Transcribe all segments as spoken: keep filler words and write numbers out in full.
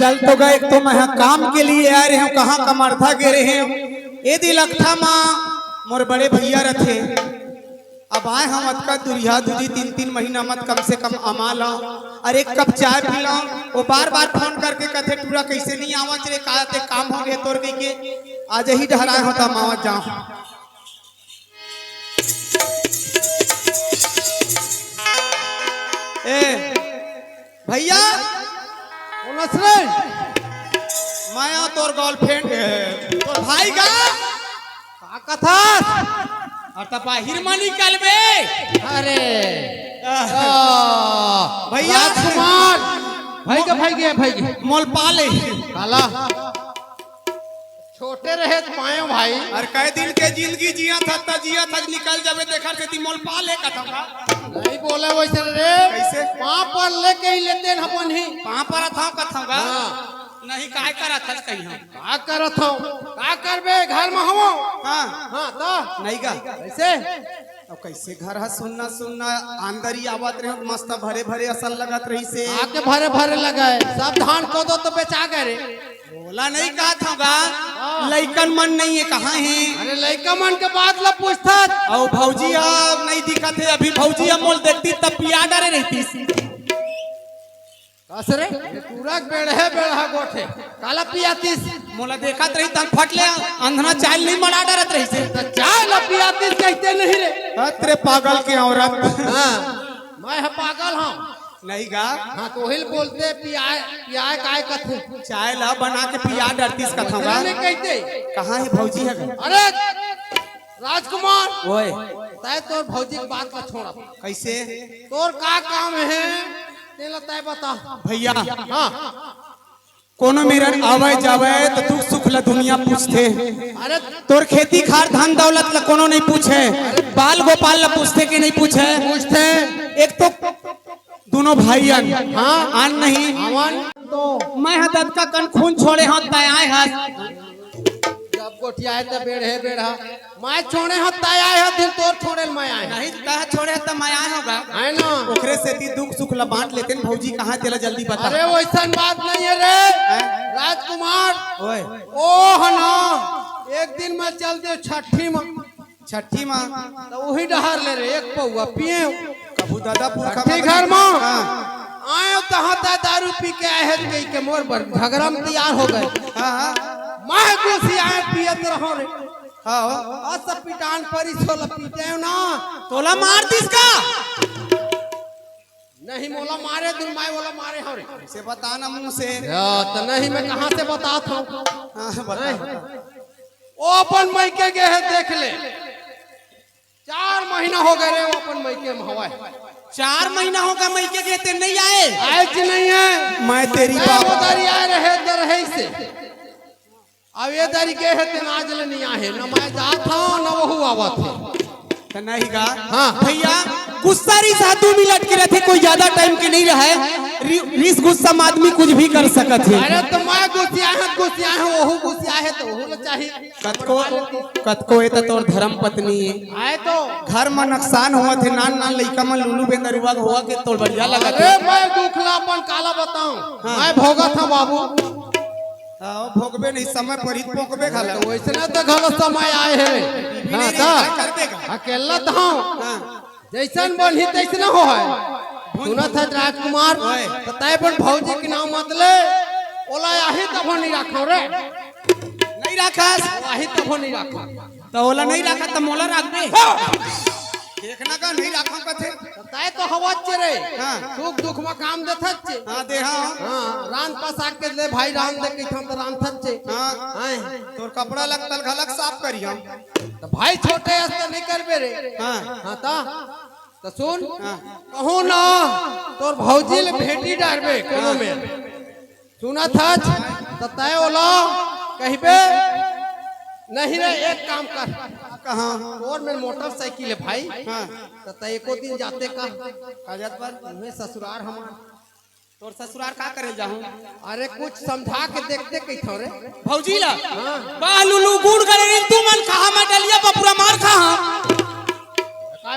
चल तो गा, एक तो मैं ह काम के लिए आए रहे हंव, कहाँ कमरथा गे रहे हंव। ए दे लकठा मा मोर बड़े भइया रथे। अब आए हंव अतका दुरिहा, दू दू तीन तीन महीना मत कम से कम अमा लंव, अउ एक कप चाय पी लंव। ओ बार बार फोन करके कथे, "टूरा कइसे नइ आवत रे, का ते काम होगे तोर?" कहिके आज ही डहराए हंव त अमावत जांव। ए भइया, कोन अस रे? मैं हंव तोर girlfriend, ए, तोर भाई गा। का कथस? अरे त बाहिर म निकल बे। अरे। आह। आ, भइया। राजकुमार। भाई के, भाई के, भाई के। मोला पा ले। काला। छोटे रहे त पाएंव भाई। अरे कई दिन के जिंदगी जियत हस त जियत हस, निकल जाबे तेखर सेती मोला पा ले कथंव गा। नइ बोले वइसे रे। कइसे? पांव पर लेके ही लेते न अपन ही। पांव परत हंव कथंव गा। हाँ। नहीं, काय करत हस कहिहंव। का करत हंव? का करबे, घर म हंव। हाँ। हाँ, त? नइ गा। कइसे? अब कइसे घर ह सुन्ना सुन्ना, अंदर ही आवत रहे, मस्त भरे भरे असन लगत रहिसे। आके भरे भरे लगे, सब धान कोदो तो बेचा गे रे। ओला नइ कहत हंव गा, हाँ। लइकन मन नइ हे, कहाँ हे? अरे लइका मन के बात ला पूछथस। अउ भौजी ह नइ दिखत हे, अभी भौजी ह मोला देखतिस त पिया डरे रहितिस। कस रे, टूरा के बेड़हे बेड़हा गोठ हे, काला पियातिस? मोला देखत रहिस त फट ले अंधना चाय ल नइ मड़ा डरत रहिसे। त चाय ला पियातिस कहिते नहीं रे। हत रे पागल के औरत। हाँ, मैं ह पागल हंव। नहीं गा। हाँ, त ओही ल बोलते पियाय, पियाय काय कथे? चाय ला बना के पिया डरतिस कथंव गा। ओइसने नइ कहिते। कहाँ हे भौजी ह गा? अरे राजकुमार, ओए। तैं तोर भौजी के बात ला छोड़। कइसे? तोर का काम हे, तेला तैं बता। भइया। हाँ। कोनो मेरन आवय जावय त दुख सुख ला दुनिया पूछथे। अरे तोर खेती खार धन दौलत ला कोनो नइ पूछे, बाल गोपाल ला पूछथे कि नइ पूछे? पूछथे। एक तो दूनों भाई अन, हाँ। अन नहीं। अवन तो। मैं ह दतका कन खून छोड़े हंव, तैं आय हस। जब गोठियाए त बेड़हे बेड़हा। मैं छोड़े हंव, तैं आय हस, दिन तोर छोड़े ल मैं आय हंव। नहीं, तैं छोड़े हस त मैं आय हंव गा। हे ना? ओकरे सेती दुख सुख ला बांट लेतेन भौजी, कहाँ तेला जल्दी बता। अरे, वइसन बात नइ हे रे। हैं? राजकुमार। ओए। ओ ह ना, एक दिन मैं चल देंव छट्ठी म। छट्ठी म? त उही डहर ले रे, एक पउवा पिएंव। कभू ददा पुरखा छट्ठी मन घर म। हाँ। आएंव तहाँ तैं दारू पी के आय हस कहिके मोर बर झगरा म तियार हो गे। हाँ, हाँ। मैं गुसियाए पियत रहंव रे। हाँ हो। अस पिटान परिस ओला पीटेंव ना। तोला मार दिस का? नहीं, मोला मारे दिन मैं ओला मारे हंव रे। से बता ना मुंह से। या, त नहीं, मैं कहाँ से बतात हंव? हाँ, बता, नहीं। बता। ओ अपन मइके गे हे, देख ले। चार महीना हो गे रे, ओ अपन मइके म हवय। चार महीना हो गे मइके गे, तें नइ आए? आए कि नइ आए? मैं तेरी मैं बाप। उधारी आए रहे, दरहे से। अब ए दरी गे हे तेन आज ले नइ आहे, न मैं जात हंव, न वहू आवत हे। त नहीं गा। हाँ। भइया, गुस्सा रिस ह दू मिनट के रथे, कोई ज्यादा टाइम के नइ रहय। रि-, रिस गुस्सा म आदमी कुछ भी कर सकत हे। अरे त मैं गुस्सियाए हंव, गुस्सियाए हंव, वहू गुस्सियाए हे त वहू ल चाही। कतको, कतको ए त तोर धरम पत्नी ए। आए तो। घर म नकसान होवत हे, नान नान लइका मन लूलू बेंदरुवा होवत हे, तोर बढ़िया लगत हे। अरे मैं दुख ला अपन काला बतांव, हाँ। मैं भोगत हंव बाबू। हाँ, भोगबे नहीं, समय पर ही भोगबे घला। त वइसने त घलो समय आए हे। बीबी हाँ, नहीं त रही, का करबे का? अकेल्ला त हंव। हाँ। जइसन बनही तइसने होहय। सुनत हस राजकुमार, ओए। त तैं अपन भौजी के नांव मत ले, ओला आही तभो नइ राखंव रे। नइ राखस? आही तभो नइ राखंव। त ओला नइ राखस त मोला राखबे? हाँ। देखना का नइ राखंव कथे। त तैं तो हवस चे रे। हाँ। सुख दुख म काम देथस चे। हाँ, दे हाँ। हाँ, रांध पसाक के ले भाई रांध दे कहिथंव त रांधथस चे। हाँ। हाँ। तोर कपड़ा लत्ता ल घलक साफ करिहंव। त भाई छोटे अस त नइ करबे रे। हाँ। हाँ त, त सुन। हाँ। कहूं ना, तोर भौजी ले भेंटी डारबे कोनो हाँ। मेर। सुनत हस, त तैं ओला कहिबे, नहीं रे, एक काम कर। कहाँ? तोर मेर मोटरसाइकिल हे भाई, हाँ। त तैं एको दिन जाते का? का जात बर? उहें ससुरार हमार। तोर ससुरार का करे जाहूं? अरे, कुछ समझा के देखते कहिथंव रे। भौजी ला? हाँ। बाह लुलु गुड़ गरे रे, तुमन कहा मैं डलिया बपुरा मार खा हाँ।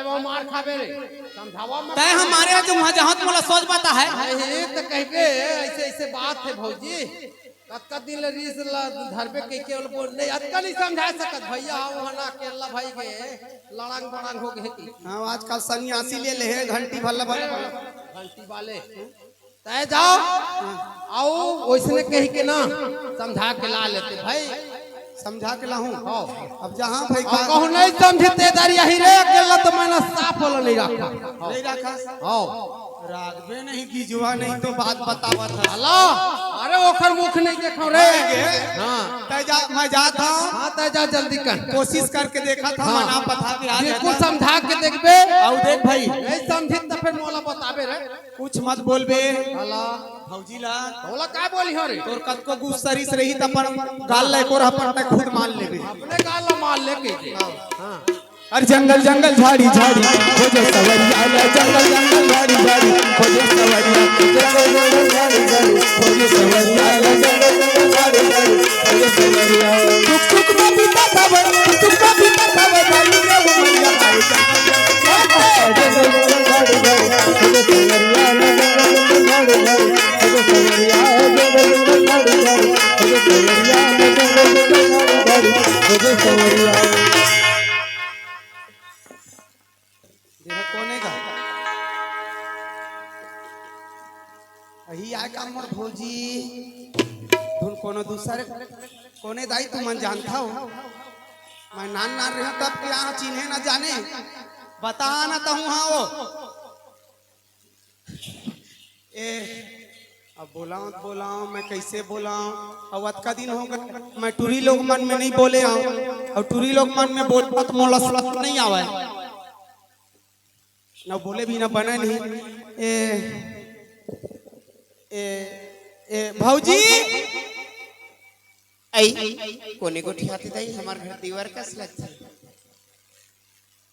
वो मार खाबे रे। समझावा मत। तै हमारे यहाँ तुम जहाँ तुम मोला सोच बता है। नहीं, तो कहबे, ऐसे, ऐसे बात है भौजी। कतका दिन ले रीस ला धरबे कह के बोल, नहीं, अतका नहीं समझा सकत भैया, हाँ, वो हना अकेला भाई के लड़ांग बड़ांग हो गए की। हाँ, आजकल सन्यासी ले ले है, घंटी भल्ला भल्ला। घंटी वाले। तय जाओ, आओ, वैसने कह के ना, समझा के ला लेते भाई। समझा के लाहूं। हाँ। अब जहाँ भाई और का कहूँ नहीं समझे ते दारी यही रे, अकेला तो मैंने साफ वाला नहीं रखा। नहीं रखा। हाँ। रागबे नहीं, गिजुआ नहीं तो बात बतावत है। अला, अरे ओखर मुख नहीं देखो रे। हाँ। तय जा, मैं जात हूँ। हाँ, तय जा जल्दी कर। कोशिश करके देखा था, हाँ। मना पता के आ बिल्कुल जाता। समझा के देखबे। आओ देख भाई। नहीं समझे तो फिर मोला बताबे रे। कुछ मत बोलबे। अला। भौजी ला। तोला का बोली हो रे? तोर कतको गुस्सा रिस रही त अपन गाल ला एको रहा पर तै खुद मान लेबे। अपने गाल ला मान लेके। हाँ। हाँ। अरे जंगल जंगल झाड़ी झाड़ी खोजे सवरिया ला, जंगल जंगल झाड़ी झाड़ी खोजे सवरिया, जंगल जंगल झाड़ी झाड़ी खोजे सवरिया ला, जंगल जंगल झाड़ी झाड़ी खोजे सवरिया। टुक टुक में बीता था बन, टुक टुक में बीता था बन, झाड़ी रे वो मरिया भाई। देखो कोने का? अही आय का मोर भौजी। धुन कोनो दूसरे कोने दाई तुमन जानता हो? मैं नान नान रहे तब के यहाँ चिन्हे ना जाने। बता ना तहूँ हाँ वो। ए, अब बोलाओ तो बोलाओ, मैं कैसे बोलाओ? अब अतका दिन हो गए, मैं टूरी लोग मन में नहीं बोले आऊँ, और टूरी लोग मन में बोलबा तो मोला सुलत नहीं आवे। न बोले भी ना बने नहीं। ए, ए, ए, भौजी। आई, कोने गोठियाते दाई, हमार घर दीवार कस लगथे।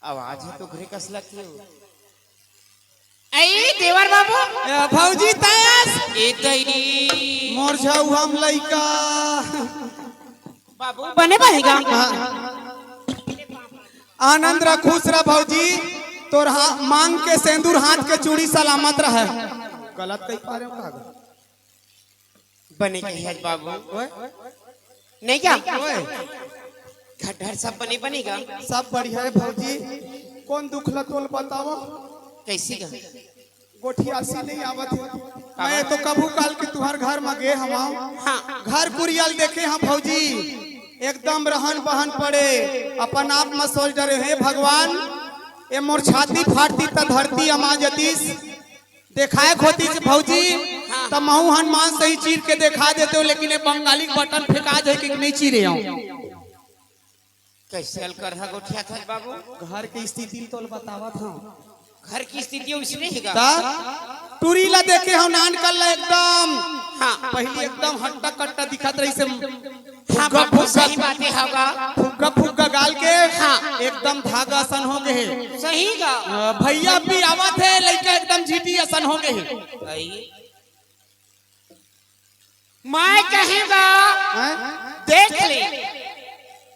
आवाज है तो घरे कस लगथे हो। आई, देवर बाबू। ए, भौजी तैस। ए दाई। मोर झउहम लइका। बाबू, बने बनेगा। हाँ। आनंद रह, खुश रह भौजी। तोर हा-, मांग के सेंदूर, हाथ के चूड़ी सलामत रहे। गलत कही पा रहे हो का? बने कहे आज बाबू। ओए? नहीं क्या? ओए? घर ढर सब बने बनेगा? सब बढ़िया है भौजी। कौन दुख ला तोल बताओ? कैसी का? गोठियासी नहीं आवत है। मैं तो कभू काल के तुहर घर में गे हवाऊं। हाँ। घर कुरियल देखे हाँ भौजी, एकदम रहन बहन पड़े, अपन आप में सोच डरे, हे भगवान, ये मोर छाती फाटती त धरती अमा जतीस, देखाए खोतीस भौजी, हाँ। त महू हनुमान सही चीर के देखा देते हो, लेकिन ये बंगाली बटन फेंका जाए कि नहीं चीरे हो। कैसे अलकरहा गोठियाथस बाबू? घर के स्थिति ल तोल बतावत हूँ। घर की स्थिति उसने ही गा। ता टूरी ला देखे हो नान कर ला एकदम। हाँ। पहली एकदम हट्टा कट्टा दिखत रही से हाँ फुग्गा बाबू, फुग्गा सही बात है होगा। फुग्गा फुग्गा गाल के हाँ। एकदम धागा असन हो गए। सही गा। अ, भैया भी आवत है, लइका एकदम झीटी असन हो गए। आई। मैं कहेगा, हैं? देख ले।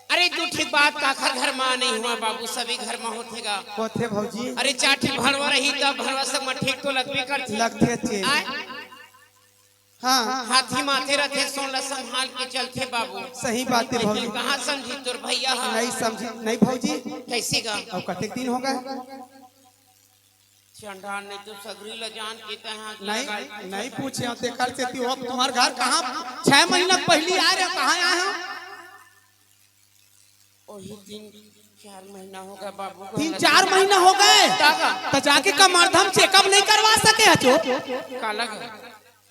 अरे, तू ठीक बात काखर घर मा नहीं हुआ बाबू, सभी घर मा होथे गा। होथे भौजी। अरे, चार ठी भड़वा रही, तब भड़वा सब मा ठीक तो लगबे करथे। लगथे अच्छे। आय? हाँ। हाथी माथे रथे, सोन ला संभाल के चलथे बाबू। सही बात है लेकिन भौजी। कहाँ समझी तोर भैया हा? नहीं समझी, नहीं भौजी। कैसे गा? अब कतेक दिन हो गए? चंडाल नहीं तो सगरी ल जान के तहाँ नहीं, लगाई। नहीं पूछे हो, तेकर से तू अब तुम्हार घर कहाँ छह महीना पहली आ रहे, कहाँ आए हो? वही तीन चार महीना हो गया बाबू। तीन चार महीना हो गए? का गा? तो जाके कमरधम चेकअप नहीं करवा सके हचो? काला गा?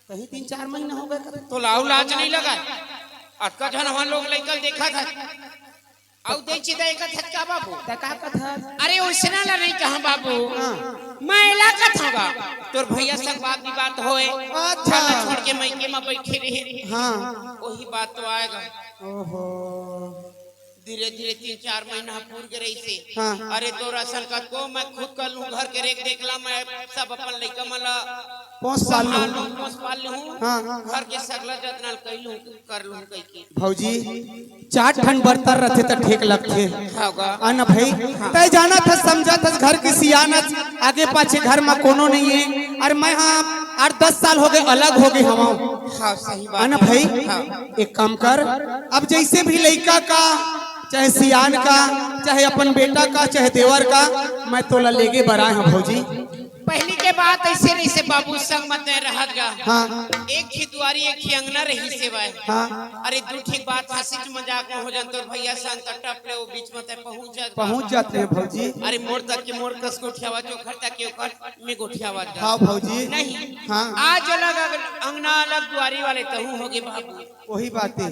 कहीं तीन चार महीना हो गए कते? तो लाऊ लाज नहीं लगा? अतका झन वहाँ लोग लइका देखा था। अउ दे चिदा एक थचका बाबू। त का कथा? अरे ओइसना ला नहीं कहा बाबू। हाँ। मैं एला कथों गा। तोर भैया संग बात विवाद होए। अच्छा। खाना छोड़ के मइके में बैठे रहे। हाँ। वही बात तो आएगा। ओहो। धीरे धीरे तीन चार महीना पूर के रही से। हाँ। अरे तोर असन कतको मैं खुद कर लूँ, घर के रेख देख ला, मैं सब अपन लइका मन ला पोस पाल लूँ। संभाल लूँ, पोस पाल लूँ। हाँ। घर के सगला जतना ल कइलूं, कर लूं कहिके। भौजी, चार ठन बर्तन रथे त ठीक लगथे। हाँ गा। आ न भाई, हाँ। तय जानत हस, समझत हस, घर के सियान हस, आगे पाछे घर म कोनो नइ हे। अरे मैं हाँ आठ दस साल हो गए, अलग हो गए हवं। हाँ, सही बात है ना है। भाई? हाँ। एक काम कर, अब जइसे भी लइका का, चाहे सियान का, चाहे अपन बेटा का, चाहे देवर का, मैं तोला लेगे बर आए हंव भौजी। पहिली के बात अइसे रहिसे बाबू, संग म तैं रहत गा। हाँ। एक ही दुआरी, एक ही अंगना रहिसे वय। हाँ। अरे दू ठीक बात हंसी मजाक म हो जान, तोर भैया संग त टप ले वो बीच म तैं पहुंच जात। पहुंच जाते हैं भौजी। अरे मोर तक के मोर कस गोठियावत, ओखर तक के ओखर में गोठियावत गा। हाँ भौजी। नहीं। हाँ। आज अलग अग-, अंगना अलग दुआरी वाले तहूं होगे बाबू। वही बात है।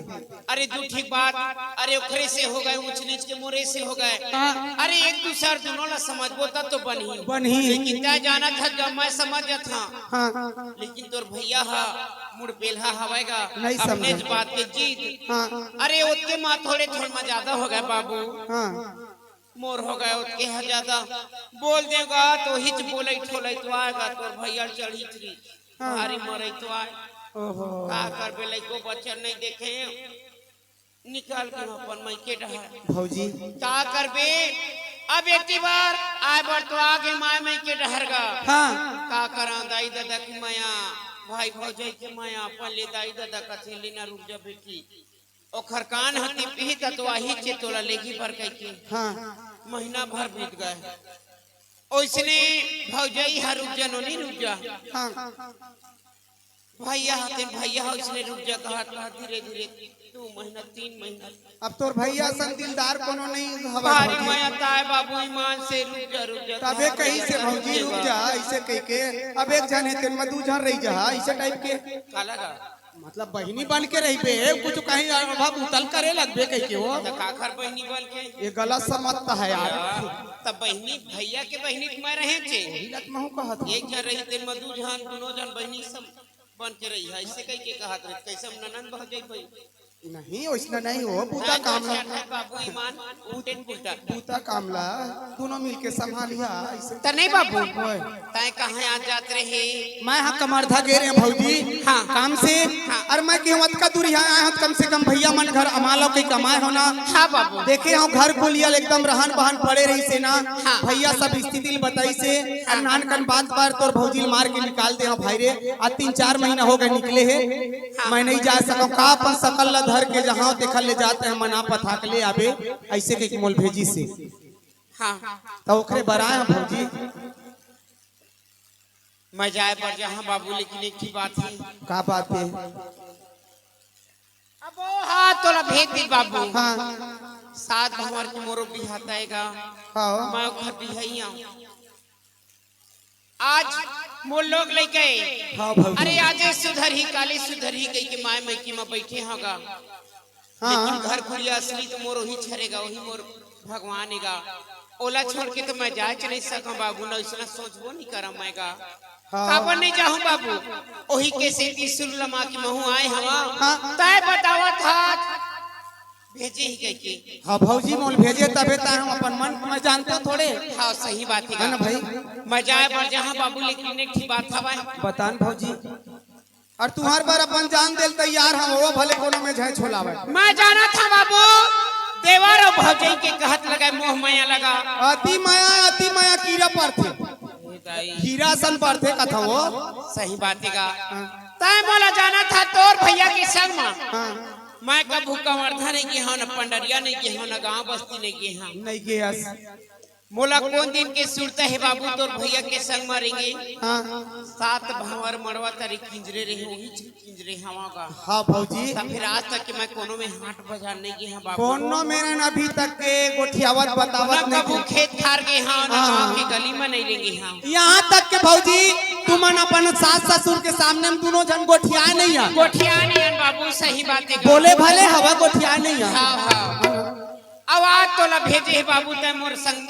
अरे दू ठीक बात, अरे ओखरे से हो गए, ऊंच नीच के मोरे से हो गए। हाँ। अरे एक दूसर दुनों ला समझबो तब तो बनही। बनही। लेकिन तैं जानत हस गा, मैं समझत हंव। हाँ। लेकिन तोर भैया हा मुड़ बेलहा हवय गा, नहीं अपने समझे। ज बात के जीत। हाँ। अरे ओतके मा थोड़े थोड़ मा ज्यादा हो गए बाबू। हाँ। मोर हो गए ओतके हा ज्यादा। बोल देगा तो हिच बोलई ठोलई तो आएगा, तोर भैया चढ़ी चढ़ी। हाँ। भारी मरई तो आए। ओहो। का करबे, लइको बच्चा नहीं देखे, निकाल के अपन मइके डहर। भौजी। का करबे, अब एती बार आए बर तो आगे माय मइके डहर गा। हाँ। का करा, दाई ददा की मया, भाई भौजाई की मया, अपन ले दाई ददा कथे लेना रुक जा बेटी। ओखर कान ह टिपही त तो आही चे तोला लेगी बर कहिके। हाँ। महीना भर बीत गए। ओइसने भौजाई ह रुक जा, नोनी रुक जा। हाँ। भैया हते, भैया ह ओइसने रुक जा, कहत कहत धीरे धीरे दू महीना, तीन महीना। अब तोर भैया सन दिलदार कोनो नहीं हवा भारी भौजी। मया ताय बाबू ईमान से रुक जा, रुक जा, तबे कही से भौजी रुक जा, ऐसे कह के। अब एक झन हे तेन म दू झन रही जा, ऐसे टाइप के। काला गा? मतलब बहिनी बन के रहिबे, कुछ कहीं अभाव उतल करे लगबे कह के वो। त काखर बहिनी बन के? ये गलत समझता है यार। त बहिनी, भैया के बहिनी त मैं रहे चे। वही लत महू कहत हूँ। एक झन रही तेन म दू झन, दुनो झन बहिनी सब बन के रही है, ऐसे कह के कहत रहे, कैसे हम ननन बह जाई भाई? नहीं, वैसना नहीं हो, बूता काम ला। बाबू ईमान, उल्टे पुल्टा। बूता काम ला, दोनों मिलके संभालिया, ऐसे। त नहीं बाबू, होय। तय कहाँ आज जात रहे? मैं हाँ कमरधा गे रहे भौजी, हाँ। काम से। हाँ। अरे मैं कहूँ अतका दूर यहाँ आए हो, कम से कम भैया मन घर अमालो के कमाए हो ना। हाँ बाबू। देखे हो घर कुलिया एकदम रहन बहन पड़े रही से ना। हाँ। भैया सब स्थिति ल बताई से, हाँ। अरे नान कन बात बार तोर भौजी ल मार के निकाल दे हो भाई रे। आज तीन चार महीना हो गए निकले हे, हाँ। मैं नहीं जा सकूं। का अपन सकल ला धर के जहाँ देखल ले जाते हैं, मना पथा के ले आबे, ऐसे के मोल भेजी से। हाँ। त ओकरे बर आए हैं भौजी। मैं जाए बर जहाँ बाबू, लेकिन एक ही बात है। का बात है? अब वो हाँ तोला भेज दी बाबू। हाँ। सात भंवर के मोरो बिहाता है गा। हाँ। मैं ओकर बिहैया। आज मोर लोग लइके, हाँ, भौजी। अरे, आजे सुधरही, काली सुधरही कहिके माय मइकी म बइठे हव गा। हाँ। लेकिन घर कुरिया असली तो मोर ओही छरे गा, ओही मोर भगवान हे गा। ओला छोड़ के तो मैं जाए च नहीं सकंव बाबू, न अइसना सोचबो नहीं करंव मैं गा। हाँ। काबर नहीं जाहूँ बाबू? ओही के सेती सुन लमा के महूँ आए हवा। हाँ। तय बतावत हाथ भेजे ही कहिके। हाँ, भौजी मोल भेजे तबे त हम अपन मन में जानते थोड़े। हाँ, सही बात है है ना भाई? मैं जाए बर जहाँ बाबू, लेकिन एक ठे बात हवय। बतान भौजी। और तुहार बर अपन जान देल तैयार हम, वो भले कोनो में झाय छोलावे। मैं जाना था बाबू, देवर और भौजाई के कहत लगा मोह माया लगा। अति माया, अति माया कीरा पड़थे। ए दाई। कीरा सन पड़थे कथा वो। सही बात है का? हाँ। तय मोला जाना था तोर भैया के संग में। हाँ। मैं कभू कवर्धा नहीं गे हंव, न पंडरिया नहीं गे हंव, न गांव बस्ती नहीं गे हंव। नहीं गे हस। मोला कोन दिन के सुरता हे बाबू, तोर भैया के संग म रेंगे। हाँ। सात भांवर मड़वा तरी किंजरे रहे, वही किंजरे हवा गा। हाँ भौजी। त फिर आज तक के मैं कोनो में हाट बाजार नहीं गे हंव बाबू। कोनो मेरन अभी तक के गोठियावत बतावत न नहीं कभू गे। खेत खार गे हंव, न हाँ, गांव हाँ। के गली में नहीं रेंगे हंव। यहाँ तक के भौजी, तुमन अपन सास ससुर के सामने में दोनों झन गोठिया नहीं है। गोठिया नहीं है बाबू, सही बात है। बोले भले हवा गोठिया नहीं है। हाँ, हाँ। अब आज तोला भेजे हे बाबू, तय मोर संग,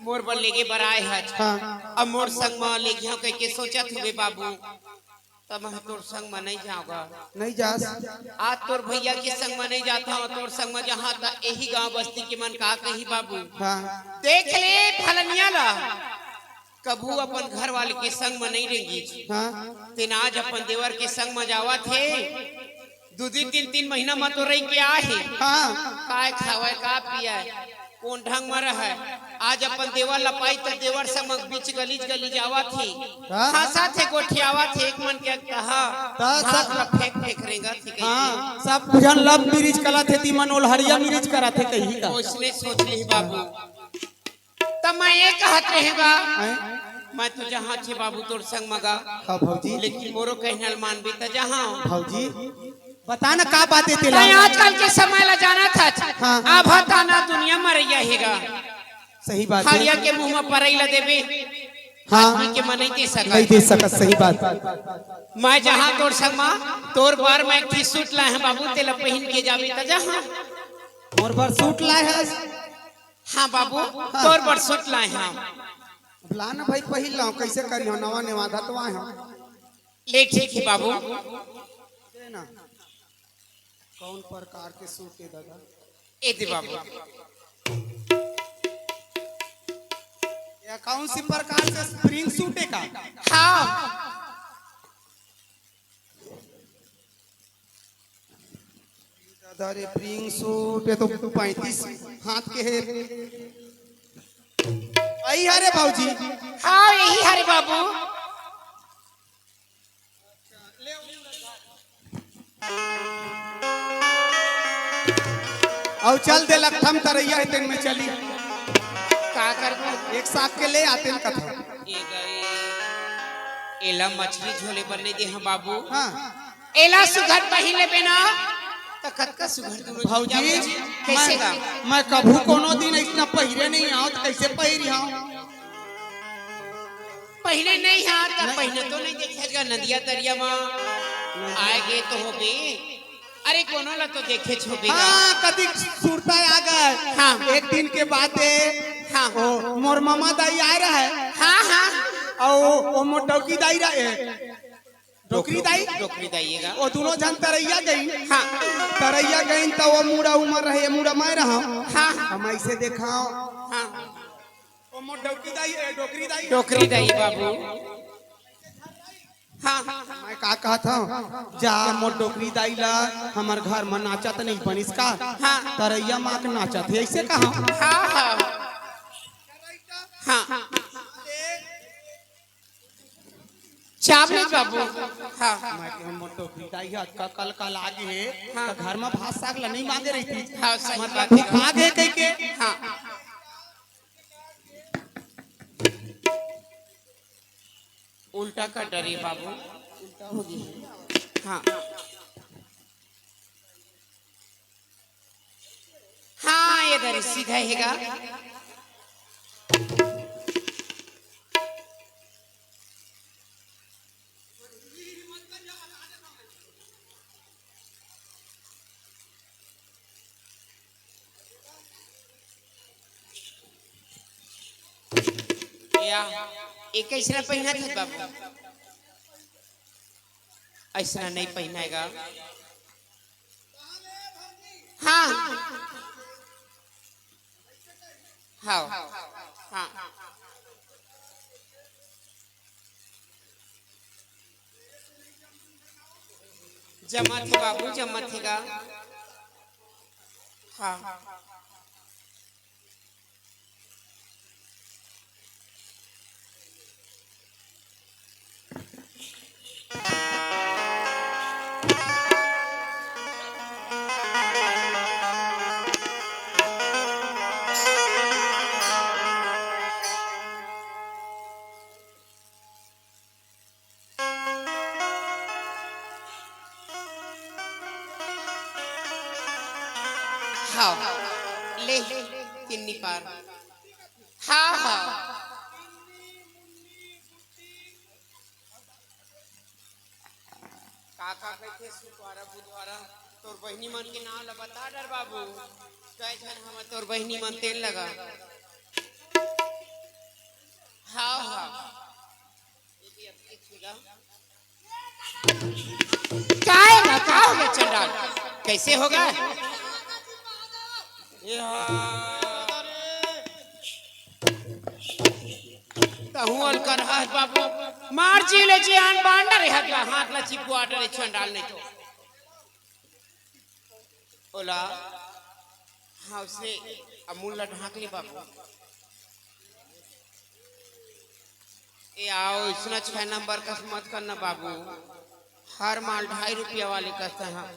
मोर बर लेगे बर आए हच। हाँ। अब मोर संग म लेगे हंव कहिके सोचत हुए बाबू, त मैं तोर संग म नहीं जाऊंगा। नहीं जास। आज तोर भैया के संग म नहीं जात हंव, तोर संग म जहाँ त एही गांव बस्ती के मन का कही बाबू। हाँ। देख ले फलनिया ला, कभू अपन घर वाले के संग म नइ रेंगिस। हाँ। तेन आज अपन देवर के संग म जावत हे। दू दिन, तीन, तीन महीना म तो रहि के आए हे। हाँ। काय खावय, का पियय, कोन ढंग म रहय। आज अपन देवर ल पाइस त देवर संग म बीच गलीच गलीच आवत हे। हाँ। हंसत हे, गोठियावत हे, एक मन के कहा, हाँ, भात सब ल फेंक फेंक रेंगत हे कहिके। हाँ, सब झन love marriage करत हे, तिमन ओलहरिया marriage करत हे कहिके। ओइसने सोच लिही बाबू। त मैं ये कहत रहेंव गा, हैं? मैं तो जाहूं चे बाबू तोर संग म गा। हाँ भौजी। लेकिन मोरो कहना ल मानबे त जाहूं। भौजी, बता ना का बात हे तेला। तैं आजकल के समय ला जानत हच। हाँ। आभा ताना दुनिया म रहिया हे गा। सही बात हे। हरिया के मुंह म परई ला देबे। हाँ। आदमी के मन नइ दे सकत। नइ दे सकत, सही बात। मैं जाहूं तोर संग म, तोर बर मैं एक ठी suit लाए हंव बाबू, तेला पहिन के जाबे त जाहूं। मोर बर suit लाए हस? हाँ बाबू, हाँ। तोर बर suit लाए हंव। अब ला ना भाई, पहिर लंव, कइसे करिहंव, नवा नेवादा तो आए हंव। ले ठीक हे बाबू। दे ना। कौन प्रकार के suit हे दादा? ए दे बाबू। या कौन सी प्रकार से spring suit हे का? हाँ। दादा रे, spring suit, ये तो पैंतीस हाथ के हे। अई हरे भौजी। हाँ, यही हरे बाबू। अउ चल दे लकठम तरैया हे, तेन में चली। का करबो? एक साग के ले आतेन कथा। ए गए। एला मछरी झोले बर नइ दे हंव बाबू। हाँ। एला सुघर पहिर लेबे ना, त कतका सुघर दूनों झन भौजी, जाबो। कइसे मैं, गा? मैं कभू कोनो दिन अइसना पहिरे नइ हंव, त कइसे पहिरे हंव? पहिरे नइ हंव, त नहीं। पहिरे तो नइ देखे गा नदिया तरिया म। नहीं। आए गे तो होबे। अरे कोनो ला तो देखेच होबे गा। हाँ, कतिक सुरता आ गे। हाँ। एक दिन के बात हे। हाँ। ओ, मोर ममा दाई आए रहय। हाँ, हाँ। अउ ओ मोर डौकी दाई रहय। डोकरी दाई? डोकरी दाई हे गा। ओ दूनों झन तरैया गइन। हाँ। तरैया गइन त ओ मुड़ा उमर रहे, ए मुड़ा मैं रहंव। हाँ, हाँ। हम अइसे देखंव। हाँ। ओ मोर डोकरी दाई, ए, डोकरी दाई। डोकरी दाई बाबू। हाँ, हाँ, हाँ। मैं का कहत हंव, जा मोर डोकरी दाई ला हमर घर म नाचत नइ बनिस का? हाँ। तरैया माँ के नाचत हे, अइसे कहंव। हाँ, हाँ। हाँ। चाप ले बाबू। हाँ। मैं कहंव मोर डोकरी दाई ह अतका कल कल आ गे हे, हाँ। त घर म भात साग ला नइ मांगे रहितिस। हाँ, सही मतलब बात हे। भुखा गे कहिके। हाँ। उल्टा कर डरे बाबू, उल्टा हो गे। हाँ, हाँ, ए दरी सीधा हे गा। या, ए कइसना पहिनत हे बाबू? अइसना नइ पहिने गा। हाँ। हाँ। हाँ। जमत हे बाबू, जमत हे गा। हाँ। हाँ, ले, तिन्नी पार। हाँ, हाँ। का का कहिथे सुकवारा बुधवारा? तोर बहिनी मन के नाम ला बता डर बाबू। कई झन हमर तोर बहिनी मन तेन लगा। हाँ, हाँ। काय ना, का हो गया चंडाल? कैसे हो गया? ए हा। त कहूँ अलकर हस बाबू, मार जी ले जी आन बांडर हत ला, हाथ ला चिपकू आडर चंडाल नहीं तो। ओला, हाँ, उसे अमूल ला ढांक ले बाबू। ए आओ, इसना छह नंबर कस मत करना बाबू, हर माल ढाई रुपया वाले कस है।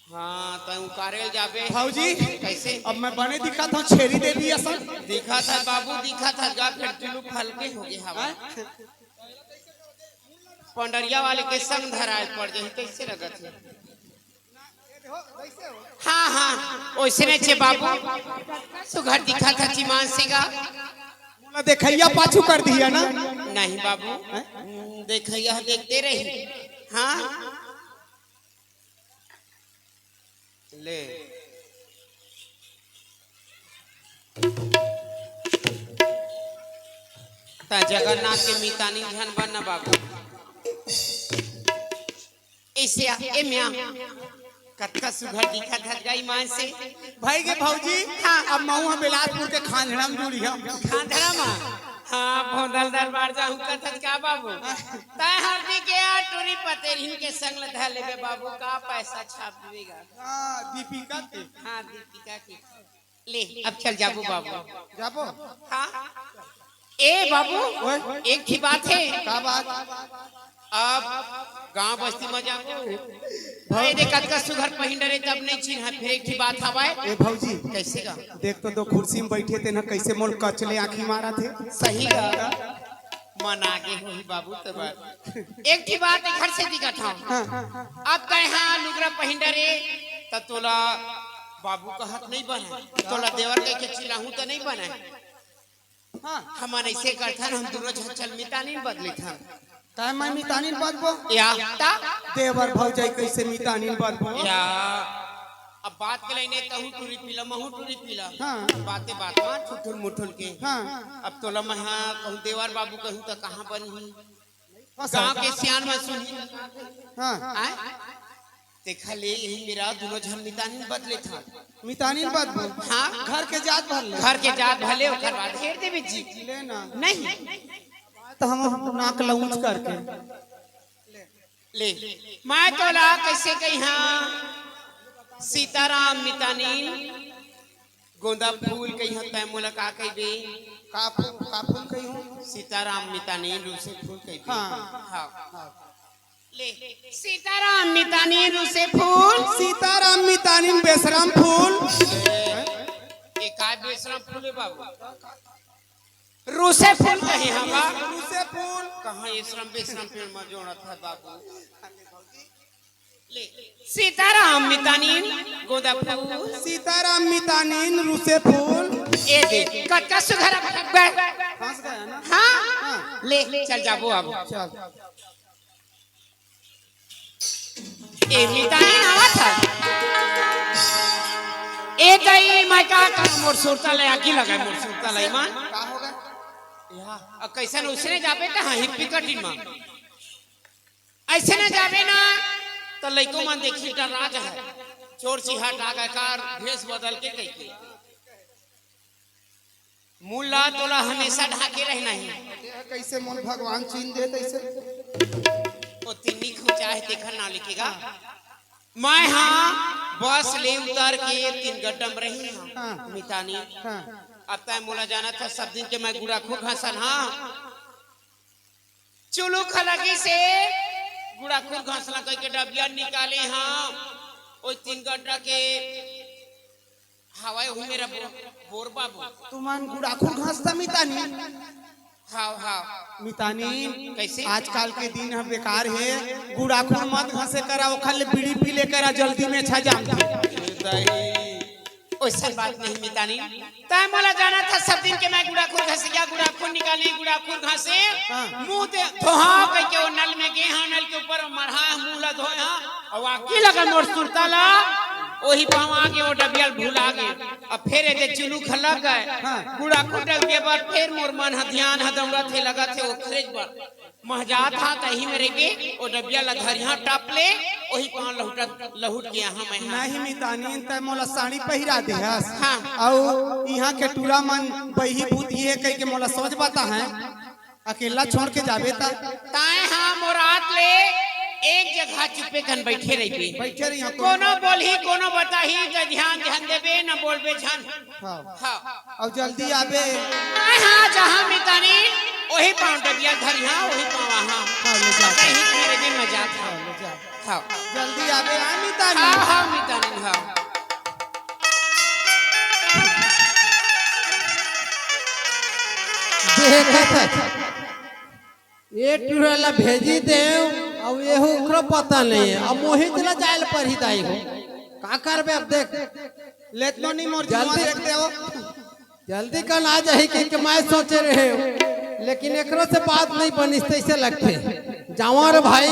हाँ, तैं उकारे जाबे। भौजी, कैसे? अब मैं बने दिखत हँव, छेरी देवी असन। दिखत है बाबू, दिखत है, गा फिर जुलूम हल्के हो गए हवा। हाँ? पंडरिया वाले के संग धराए पड़ जाही, कैसे लगत है? हाँ, हाँ, ओइसने छे बाबू, सुघर दिखत है चिमान से गा। मोला देखइया पाछू कर दिया ना? नहीं बाबू, हैं? हम्म, देखइया देखते रही। हाँ, ले। ता जगन्नाथ के मितानी झन बनना बाबू। ऐसे आ, ए मियाँ, कतका सुघर दिखत हस गा ईमान से। भाई के भौजी, हाँ। अब महूँ ह बिलासपुर के खांझड़ा म जुड़ी हँव। खांझड़ा म? हाँ, भोंदल दरबार जाहूँ कथस का बाबू? तैं हर दी के आ टूरी पतेरहिन के संग ल धर लेबे बाबू, का पैसा छाप देबे गा। हाँ, दीपिका के। हाँ, दीपिका के। ले, अब चल जाबो बाबू। जाबो? हाँ। ए बाबू, ओए। एक ठी बात है। का बात? अब गांव बस्ती म जाबो। भाई दे कतका सुघर पहिंडर हे तब नहीं चिन्हा, फिर एक ठी बात हवय। ए भौजी। कैसे गा? देख तो दो कुर्सी म बैठे तेन ह कैसे मोर कचले आँखी मारत हे। सही गा। मन आगे होही बाबू तो बात। एक ठी बात ए घर से दिखत हँव। हाँ। अब तैं हा लुगरा पहिंडर हे, त तोला बाबू कहत नहीं बने, तोला देवर कह के चिल्लाहूँ त नहीं बने। हाँ। हमन ऐसे करथन, हम दूनों झन चल मितानिन बदलिथन। तैं मैं मितानिन बदबो? या। ता? देवर भौजाई कैसे मितानिन बदबो? या। अब बात के लइने तहूँ टूरी पीला, महूँ टूरी पीला। हाँ। बाते बात म ठुठुल मुठुल के। हाँ। अब तोला मैं हा कहूँ देवर बाबू कहूँ त कहाँ बनही? हाँ, गाँव सर। के सियान मन सुनही। हाँ। आय? तेखर ले यही मेर दूनों झन मितानिन बदलेथन। मितानिन बदबो? हाँ। घर के जात भर ले। घर के जात भर ले, ओकर बाद हेर देबे जी। ले ना। नहीं। त हम नाक ल ऊँच करके। ले, मैं तोला कैसे कहिहां, सीताराम मितानिन गोंदा फूल कहिहां, तैं मोला का कहिबे? का फूल, का फूल कहिहूं? सीताराम मितानिन रूसे फूल कहिबे। हाँ। हाँ। हाँ। ले, सीताराम मितानिन रूसे फूल। सीताराम मितानिन बेसराम फूल। ए, ए का बेसराम फूल हे बाबू? रूसे फूल कहे हवा। रूसे फूल। कहाँ ये श्रम बेश्रम पेड़ में जोड़त है बाबू? ले, सीताराम मितानिन गोंदा फूल। सीताराम मितानिन रूसे फूल। ए दे, कतका सुघर बे। फंस गया ना? हाँ। हाँ। ले, चल जाबो अब। चल। ए मितानिन आवत हे। ए दाई, मैं का का मोर सुरता ले आगी लगा, मोर सुरता ले ईमान। का हो गया? या, अब कैसन उसने जाबे त हाँ, हिप्पी कटिन मा। ऐसे न जाबे ना, त लइको मन देखी डरा जाहे। चोर चिहाट आ गए कार, भेष बदल के कहिके। मुँह ला तोला हमेशा ढाके रहना ही। ये कैसे मोर भगवान चीन दे तैसे? ओ तिन्नी खुचा है, देखा ना लिखेगा। मैं हाँ, बस ले उतर के तीन गड्डम रही हाँ, हाँ। मितानी। हाँ। अब तय मोला जाना था, सब दिन के मैं गुड़ाखू घासन हाँ। चुलू खलगी से गुड़ाखू घासला कह के डबिया निकाले हाँ। ओ तीन गड्डा के हवाई हुई मेरा बो-, बोर बाबू। तुमन गुड़ाखू घासता मितानी? हाव, हाव। मितानी, कैसे? आजकल के दिन ह बेकार हे, गुड़ाखू मत घासे करा, ओखर ले बीड़ी पी ले करा, जल्दी में छा जाम। ए दाई, ओइसन बात नहीं मितानी। तय मोला जाना था सब दिन के मैं गुड़ाखू घसिया, गुड़ाखू निकाली, गुड़ाखू घासे, हाँ। मुँह दे धोहा कह के वो नल में गे हाँ, नल के ऊपर मढ़ा मुँह ला धोए हाँ। अउ आगी लगा मोर सुरता ला, ओही पाँव आगे ओ डबिया ल भुला गे। अब फेर एदे चुलू खलक गए। हाँ। गुड़ाखू डबिया बर फेर मोर मन ह ध्यान ह दौड़त हे, लगत हे ओखरेच बर। महजात हा तही मेरे के ओ डबिया ल धरिहा टप ले, ओ वही पाँव लहुटत, लहुट के यहाँ मैं हाँ। नहीं मितानी, तै मोला साड़ी पहिरा देहस। हाँ। अउ इहाँ के टूरा मन बही भूत ये कह के मोला सोच बता है। अकेला छोड़ के जाबे ता। ताए हाँ मोरात ले एक जगह चुप्पे कन बैठे रहिबे। बैठे रही हाँ। कोनो बोलही, कोनो बताही, त ध्यान ध्यान देबे, न बोलबे झन। हाँ। हाँ। अउ जल्दी आबे। हाँ, हाँ, जहाँ मितानी, वही पाँव डबिया धरी, हाँ, वही पाँव, हाँ। हाँ, ले जा। कहीं मेरे दिन में जात, हाँ। हाँ, ले जा। हाँ। जल्दी आबे, हाँ, मितानी। हाँ, हाँ, मितानी, हाँ। देखत हस, ये टूरा ला भेजी देव, अब ये ओकरो पता नहीं है। अब मोहित ला जाए ला परही दाई हो। का करबे अब देख। लेत लो नहीं मोर जल्दी। जल्दी कन आ जाही के, के मैं सोचे रहे हो, लेकिन एकरो से बात नहीं बनिस, तैसे लगथे। जावा रे भाई।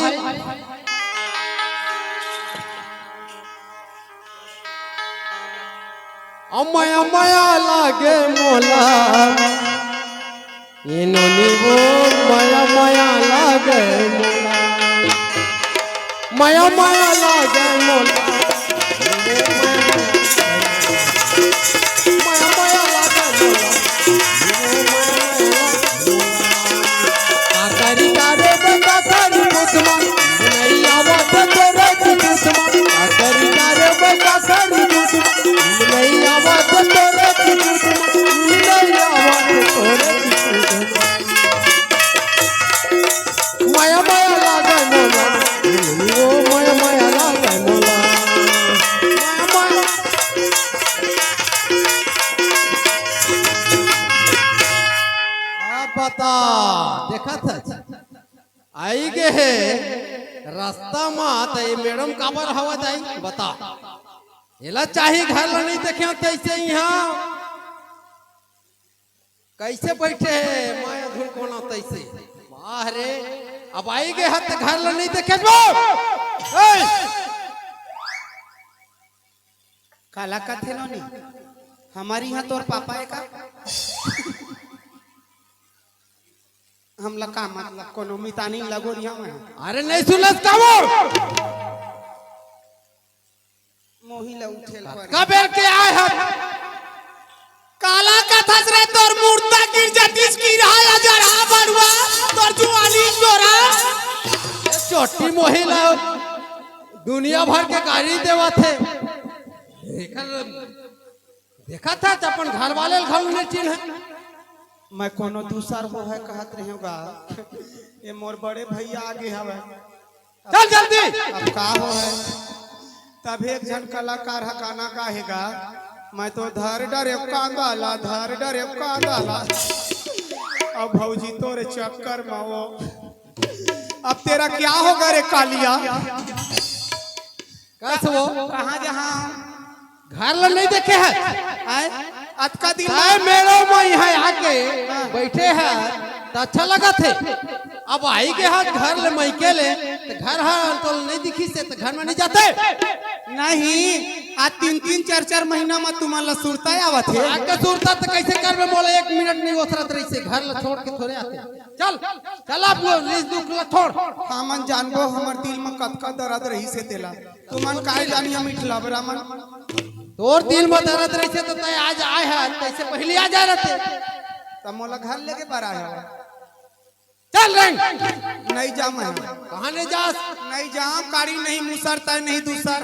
अमया मया लागे मोला, ये नोनी वो मया मया लागे मोला, मया मया लागे मोला। मया मया लागे मोला। काकरी कारे बे काकरी मुसमा, नहीं आवत तोरे की दुसमा। काकरी कारे बे काकरी मुसमा, नहीं आवत तोरे की दुसमा। नहीं आवत तोरे की दुसमा। मया मया लागे मोला, ओ मया मया लागे मोला। मया मया। अब बता, देखत हस, आई गे हे रास्ता मा, त ये मैडम काबर हवत आई? बता, एला चाही घर ला नहीं देखे तैसे इहाँ। कैसे बैठे हे माया धुन कोना तैसे? वाह रे, अब आई गे हत घर ला नहीं देखे बो। ए! काला कथे नोनी, हमर इहाँ तोर पापा है का? हमला का मतलब, कोनो मितानी लगो रिहा मैं? अरे नहीं सुनस का वो? मोही ला उठेल पर। कबेर के आए हन? काला कथस रे तोर मूर्ता गिर जतिस की रहा या जरहा बरुआ, तोर जुआली तोरा। चोटी मोही ला दुनिया भर के गाली देवत हे। एकर देखत हस त अपन घर वाले ल घलो नहीं चिन्हे। मैं कोनो दूसर हो है कहत रहेंव गा। ये मोर बड़े भैया आगे हवे। चल जल्दी। अब का हो है? तब एक झन कलाकार ह गाना गाहे गा, मैं तो धर डरेंव कांदा ला, धर डरेंव कांदा ला। अब भौजी तोरे चक्कर में वो। अब तेरा क्या होगा रे कालिया? कस वो? कहाँ जहाँ? घर ला नहीं देखे हस? आय? अतका दिन तय मेड़ो में यहाँ आके हाँ। बैठे हस, त अच्छा लगत हे। अब आई गे हस घर ले, मइके ले, त घर हा तो नहीं दिखिस हे, त घर में नहीं जाते। नहीं, आज तीन तीन चार चार महीना में तुमन ला सुरता आवत हे। आके सुरता त कैसे करबे? मोला एक मिनट नहीं ओसरत रहिस हे, घर ला छोड़ के थोड़े आते। चल, चल अब वो इस दुख ला छोड़। हमन जानबो हमर दिल में कतका दर्द रहिस हे तेला। तुमन काय जानिया मिठला ब्राह्मण? तोर दिल में दर्द रहिस हे त तय आज आए हस, तैसे पहले आ जाए रहते। त मोला घर लेके बर आए हवे। चल रे। नहीं जाम मैं। कहाँ नहीं जास? नहीं जाम, काड़ी नहीं मुसर तय नहीं दूसर।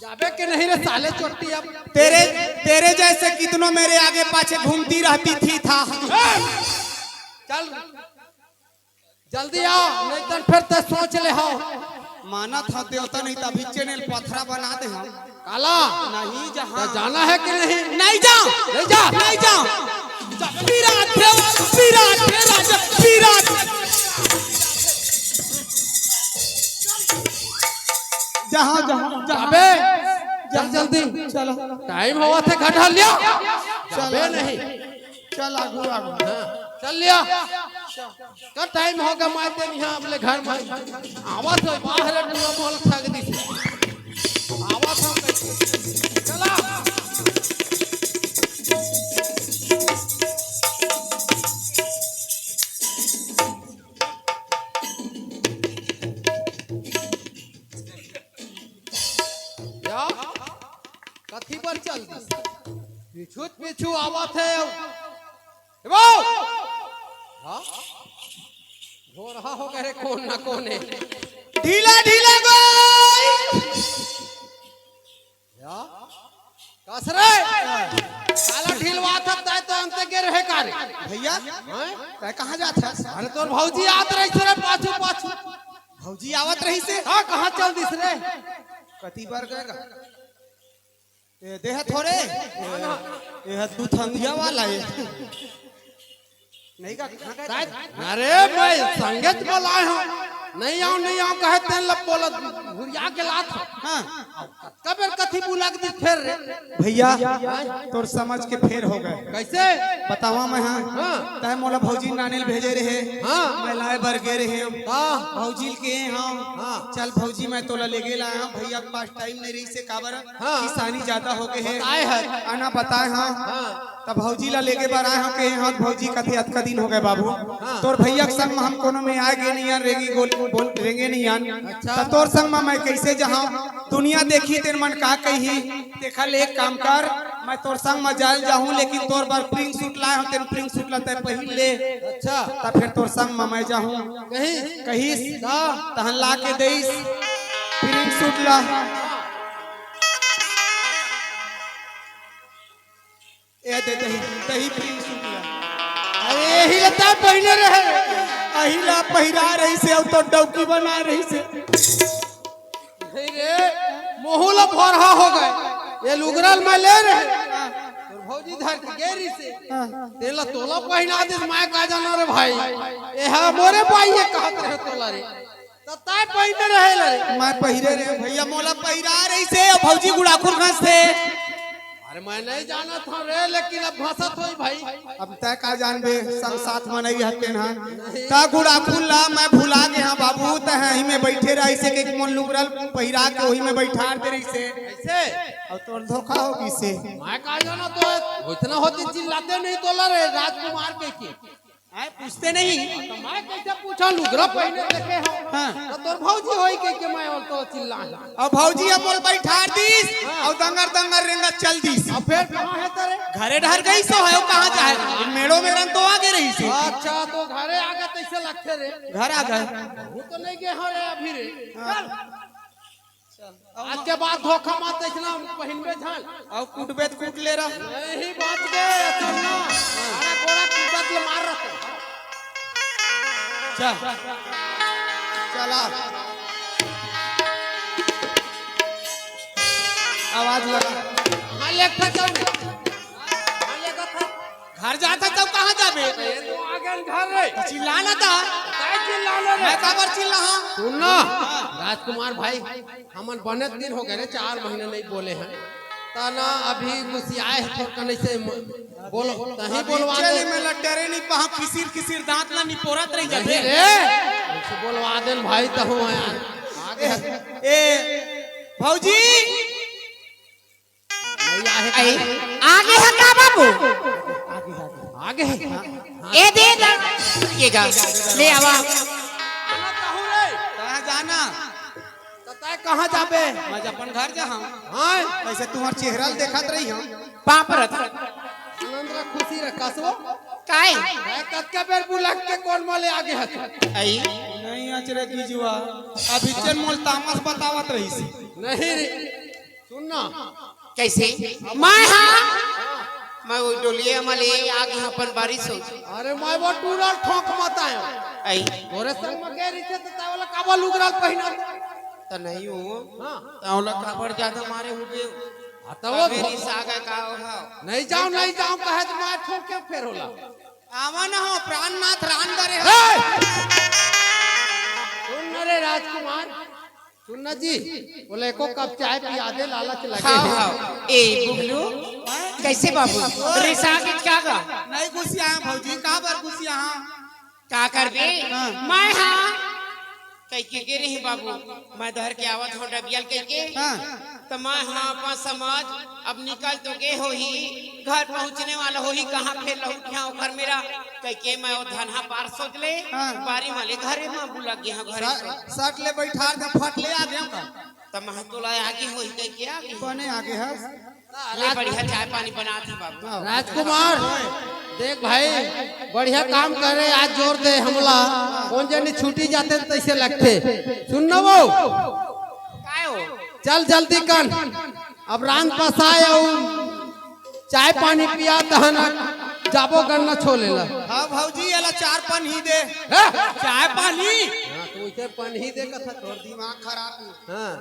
जाबे के नहीं रे साले चोटी अब। तेरे, तेरे जैसे कितनों मेरे आगे पाछे घूमती रहती थी था। ए! चल। जल्दी आ, नहीं त फिर तय सोच ले हो। मानत हव देवता नहीं त अभी चैनल पथरा बना दे हम। काला। नहीं जहाँ। त जाना है कि नहीं? नहीं जा। नहीं जा। नहीं जा। विराट हे, विराट हे राजा, विराट। जहाँ, जहाँ, जहाँ। अबे, चल जल्दी। चलो। टाइम होवत हे, घर ढाल लिया। चलो। अबे नहीं। चल आगू, आगू। हाँ, चल लिया। का टाइम होगे, मैं तेन यहाँ अपने घर में। आवत हो, बाहर टूरा मोला ठग दिस। आवत हो, चला। कथी बर चल दिस? पीछू पीछू आवत हे। ए बो! हाँ? हो रहा हो गए रे, कोन ना कोन हे। ढीला ढीला गई। या? कस रे? काला ढीलवा था, तय तो अंते गिर है का रे? भैया, हैं? तय कहाँ जात है? अरे तोर भौजी आत रही से रे, पाछू पाछू। भौजी आवत रही से? हाँ, कहाँ चल दिस रे? कती बर गए गा? ए, देह थोड़े। ए, ए, दू थंदिया वाला है। नहीं का, कहाँ गए? अरे मैं संगत को लाए हूँ। नहीं आऊँ, नहीं आऊँ कहे तेन लब बोलत घुरिया के लात हूँ। हाँ। कबर कथी बुला के दिस फेर रे? भैया, तोर समझ के फेर हो गए। कैसे? बतावा मैं, हाँ। हाँ। तय मोला भौजी नानेल भेजे रहे। हाँ। मैं लाए बर गे रहे हूँ। हाँ। भौजी के हाँ। हाँ। चल भौजी, मैं तोला लेगे लाया हूँ। भैया के पास टाइम नहीं रही से काबर? हाँ। किसानी ज्यादा हो गए है। बताए है। आना बताए हाँ। हाँ। तब भौजी ला लेगे बर आए हूँ के हाँ भौजी कथे अतका दिन हो गए बाबू। हाँ। तोर भैया के संग में हम कोनो में आए गे नहीं यार, रेंगे गोल, बोल, रेंगे नहीं यार। अच्छा। तब तोर संग में मैं कैसे जहाँ? दुनिया देखी तेन मन का कही? तेखर ले एक काम कर, मैं तोर संग म जाल जाहूं, लेकिन तोर बर प्रिंट सूट लाए हूं, तेन प्रिंट सूट ला तय पहिर ले। अच्छा। त फेर तोर संग म मैं जाहूं। कहीं? कहिस, का? तहन ला के देइस प्रिंट सूट ला। ए दे दही, दही प्रिंट सूट ला। अरे, एही ला तय पहिने रहे। अही ला पहिरा रहिसे, अउ तो डौकी बना रहिसे। नहीं रे, मोहू ला भोरहा हो गए। ये लुगरा ल मैं ले रहे। तोर भौजी धर के गे रहिसे। हाँ। तेला तोला पहिना दिस, मैं का जाना रे भाई। ए हा मोरे बाई ये कहत रहे तोला रे। त तय पहिने रहे ला रे। मैं पहिरे रे भैया, मोला पहिरा रहिसे, अउ भौजी गुड़ाखुर घसथे। अरे मैं नहीं जानत हूँ रे, लेकिन अब घसत होई भाई। अब तय का जानबे, संग साथ म नहीं हते ना। त गुड़ाखुर ला मैं भुला गे हाँ बाबू, तय ही में बैठे रहिसे के मोन लुगरा ल पहिरा के वही में बैठा दे रहिसे। कैसे? अउ तोर धोखा हो गिसे। मैं का जाना तो इतना होती चिल्लाते नहीं तोला रे राजकुमार के की। आए पूछते नहीं। तो मैं कैसे पूछा, लुगरा पहिने देखे हो। हाँ। तो तोर भौजी होई के, के मैं और तो चिल्ला। अउ भौजी ह मोल बैठार दिस, हाँ। अउ दंगर दंगर रेंगत चल दिस। अब फेर कहाँ हे तेरे? घरे डहर गइस हे, अउ कहाँ जाए? इन मेड़ो में रन तो आगे रहिसे। अच्छा, तो घरे आगे तैसे लगथे रे। घर आ गए। वो तो नहीं गए हो रे अभी रे। हाँ। चल। आज के बाद धोखा मत, अइसना पहिनबे झन। अउ कुटबे त कुट ले रह। नहीं बात के, चल ना। अरे गोड़ा टूटत ले मार रहा। चल। चला। आवाज लगा। हाँ, लेखा चल। हाँ, लेखा था। घर जाता तब कहाँ जाबे? ये तो आ गए घर रे। तो चिल्ला ना था। काय चिल्ला ले रे? मैं काबर चिल्ला हाँ? सुन ना, राजकुमार भाई, हमन बने दिन हो गए रे, चार महीने नहीं बोले हैं। ता ना अभी गुसियाए है, थोड़ा कने से म-, बोलो, तहीं अब बोलवा इज्जत दे। में लट्टरे नहीं पहा, खिसिर खिसिर दांत ला निपोरत रही नहीं जाते। रे, उसे बोलवा दे न भाई, तहु यार। आगे ए, ए, भौजी, नहीं आहे आई, का? आगे है का बाबू? आगे है। ए दे दा। ये गा। ले आवा। कहाँ जाना? तो तय कहाँ जाबे? मैं अपन घर जा हूँ। हाँ? ऐसे तुम्हार चेहरा ल देखत रही हूँ। पाँव परत। आनंद रह, खुशी रह, कसो। काय? मैं कतका बेर बुला के कोन मले आगे हत? आई। नहीं अचरे की जुआ। अभी चल मोल तामस बतावत रही सी। नहीं रे। सुन ना। कैसे? मैं हाँ? मैं वो डोलिया में ले आगे अपन बारिश हो। अरे मैं वो टूरा ठोक मत आयो। आई। तोरे संग में गए रहिसे त तावला काबा लुगरा पहिना। त नहीं हो। हाँ। तावला काबर ज्यादा मारे हो गए। हाँ, त वो अबे धो- रिस आ गए का हो, हाँ। नहीं जाओ, नहीं जाओ कहे त मैं ठोक के फेर होला। आवा ना हो, प्राणनाथ रान दरे हो। ए! सुन ना रे राजकुमार। सुन ना जी, बोले एको कप चाय पिया दे, लालच लगे हाव, है। हाव। ए, बुगलू, कैसे बाबू? रिसा के का गा? नहीं गुसिया है भौजी, का बर गुसिया है? का करबे? हाँ। मैं हाँ, कह के गे रही बाबू, मैं धर के आवत हूँ डबियल कह के। हाँ। त मैं हाँ अपन समझ, अब निकल तो गे होही, घर पहुँचने वाला होही, कहाँ फेर लहुटिया ओखर मेरा, कह के मैं ओ धनहा पार सोच ले, हाँ। बारी माले घरे में बुला गया घरे सा-, से। सट ले बैठार दे, फट ले आ गया का? त महतोला आगे होई कह के आगे। बने आगे है। ले, बढ़िया चाय पानी बना दी बाबू। राजकुमार, देख भाई, बढ़िया काम करे, आज जोर दे हमला। कोन जनी छुट्टी जाते त तइसे लगथे। सुन न वो, काय हो? चल जल्दी कर, अब रांध बसाए अउ चाय पानी पिया, तहन जाबो गन्ना छोले ला। हाँ भौजी, एला चार पनही दे। हैं? चाय पानी। हाँ, तू इसे पनही दे कथा, तोर दिमाग खराब हे। हाँ।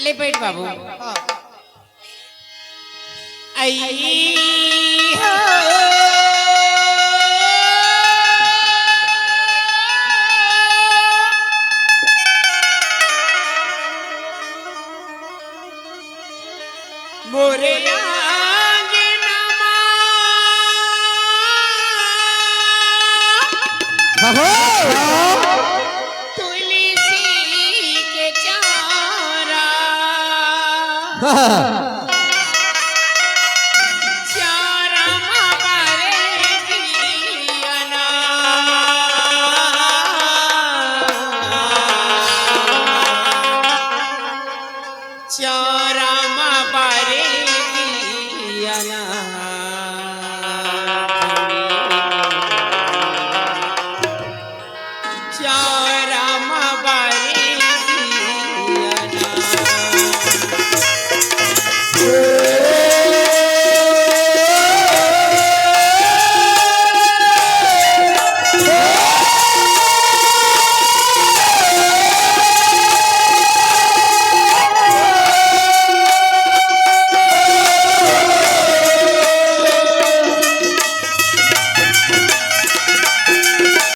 ले बैठ बाबू। हाँ। आई हो। मोरे आंगन मा हो। तुलसी के चारा।